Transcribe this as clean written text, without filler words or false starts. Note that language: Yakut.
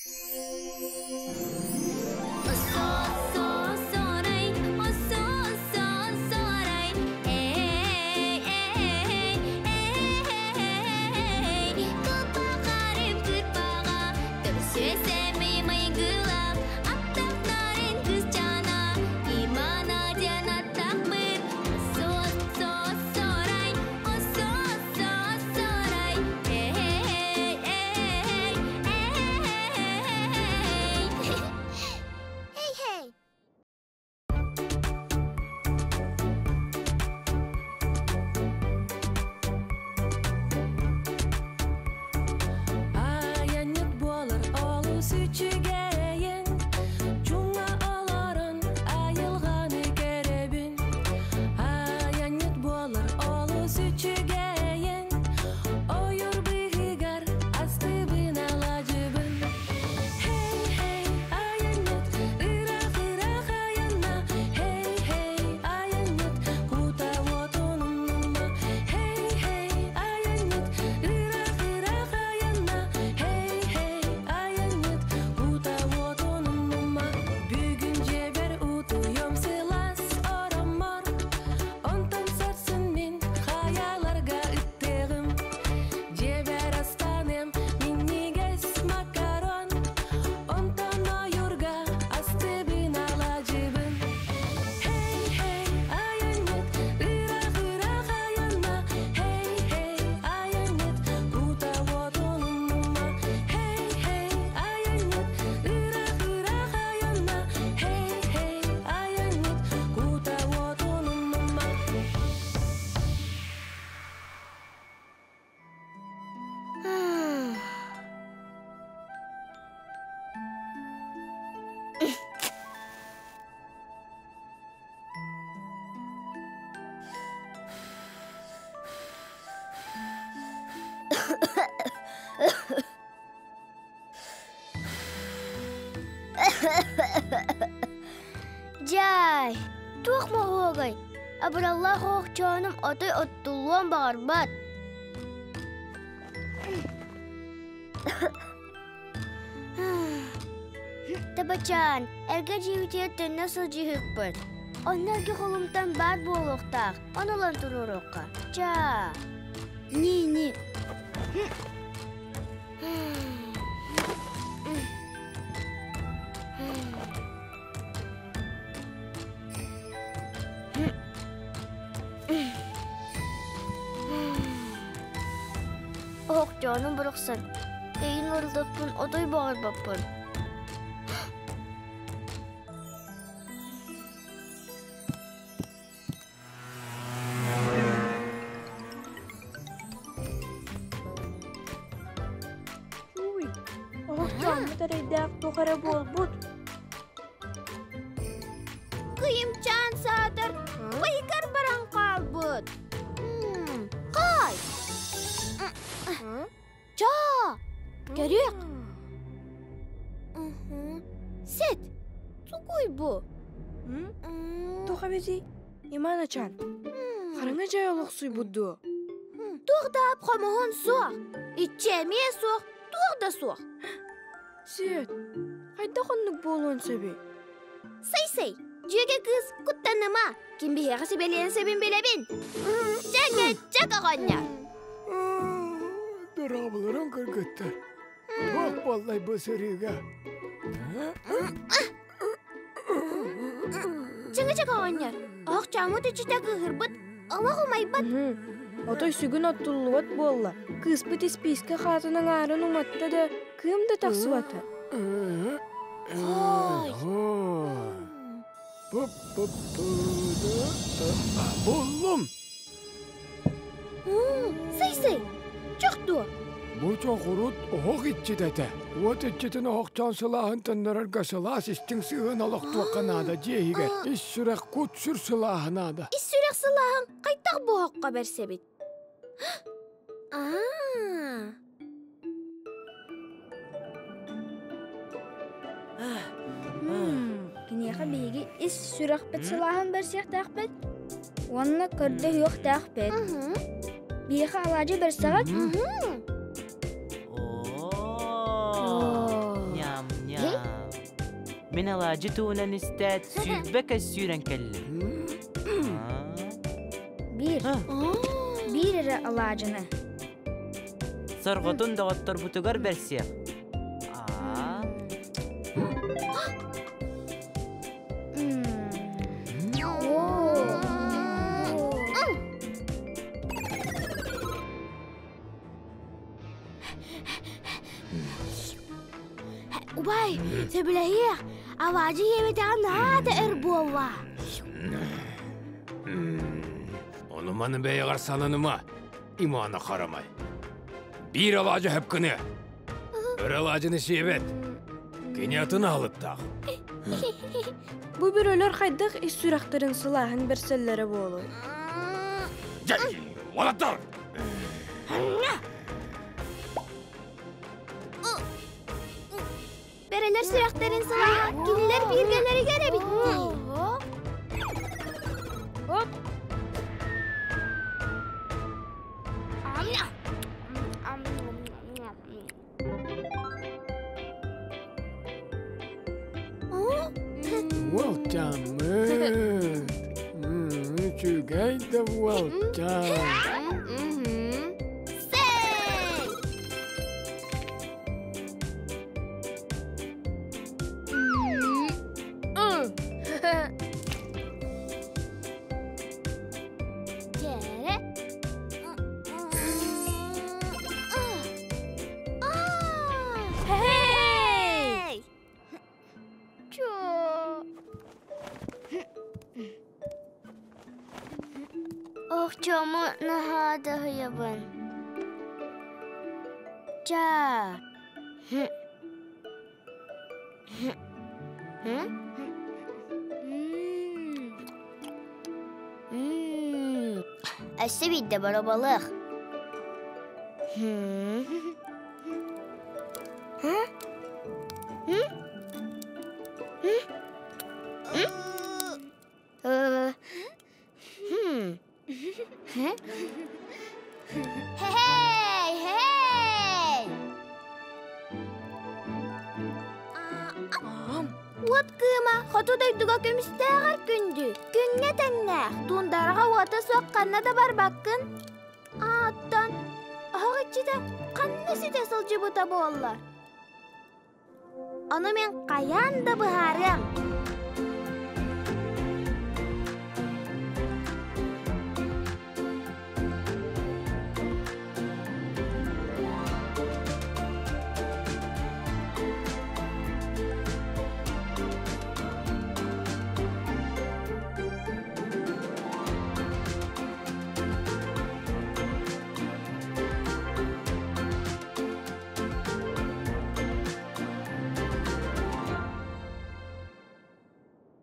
Айанньыт буолар олус үчүгэйин, Чуҥҥа олорон айылҕаны көрөбүн. Айанньыт буолар олус үчүгэйин, Ойуур быыһыгар астыбын алаадьыбын. Hey, hey, айанньыт, ыраах-ыраах айанна. Hey, hey, айанньыт, кута уотун умнума. Hey, hey, айанньыт, ыраах-ыраах айанна. Hey, hey, айанньыт, кута уотун умнума. Бүгүн дьиэбэр утуйуом сылаас ороммор. Онтон сарсын мин хайаларга ыттыаҕым. Дьиэбэр астаныам минньигэс макарон. Онтон ойуурга астыбын алаадьыбын. Hey, hey, айанньыт, ыраах-ыраах айанна. Hey, hey, айанньыт, кута уотун умнума. Hey, hey, айанньыт, ыраах-ыраах айанна. Hey, hey, айанньыт, кута уотун умнума. Дьай, туох моһуогай? Абыраллаах оһохчоонум отой оттуллуон баҕарбат. Табачаан, эргэ дьиэбитигэр төннө сылдьыһыкпыт. Онно эргэ холумтан баар буолуохтаах, ону ылан туруоруохха. Чаа. Ни-ни. Оһохчоонум барахсан, эйин уларытаппын отой баҕарбаппын. Уй, оһохчооммут эрэйдээх туох эрэ буолбут. Кыйымчаан саатар байыкар баран хаалбыт. Хай! Чаа! Көрүөх! Сет! Тугуй бу? Туох эбитий? Иманачан, хараҥа дьай олохсуйбут дуо? Туох да хомуһун суох, иччи эмиэ суох, туох да суох. Сет, хайдах оннук буолуон сөбүй? Сай-сай, дьүөгэ кыыс куттаныма, ким биһиэхэ сибэлиэн сөбүн билэбин. Чэҥэ чэк оҕонньор. Дорооболорун кыргыттар. Туох буоллай бу сырыыга? Чэҥэ-чэк оҕонньор, оһох чоомут иччитэ кыыһырбыт, олох умайбат. Отой сүгүн оттуллубат буолла. Кыыспыт испиискэ хаатын аҥаарын уматта да, кыым да тахсыбата. Буллум! Сый-сый, чох дуо? Бу чоҕурут оһох иччитэ этэ. Уот иччитин оһохчоон сылааһын төннөрөргө сылаас истиҥ сыһыан олохтуохха наада дьиэ иһигэр. Ис сүрэх кут-сүр сылааһа наада. Ис сүрэх сылааһын хайдах бу оһоххо бэрсэбит? Аа. Киниэхэ биһиги ис сүрэхпит сылааһын бэрсиэхтээхпит уонна көрдөһүөхтээхпит. Биһиэхэ алаадьы бэрсэҕит? Оо, ньам. Мин алаадьы туһунан истээт, 20 көс сүүрэн кэллим. Биир. Биир эрэ алаадьыны. Сорҕотун доҕотторбутугар бэрсиэх. Убай, сөбүлэһиэх, алаадьы ийэбитэҕин наһаа да өр буолла. Ону-маны бэйэҕэр сананыма, Имана харамай. Биир алаадьы хөп гыныа. Өр алаадьыны сиэбэт. Кини атын аһылыктаах. Бу бөрөлөр хайдах ис сүрэхтэрин сылааһын бэрсэллэрэ буолуой? Дьэ, уолаттар! Бөрөлөр сүрэхтэрин сылааһа кинилэр бииргэлэригэр эбит дии. Оп! Уолчааммыт! Үчүгэй да уолчаан! Hey! Охчому наһаа даһыйабын. Ча. Өссө биирдэ боробалыах. Hey, hey! Уот кыыма хоту дойдуга көмүстээҕэр күндү, күҥҥэ тэҥнээх, туундараҕа уота суох ханна да барбаккын. Ааттан, оһох иччитэ ханна ситэ сылдьыбыта буоллар? Ону мин хайаан да быһаарыам.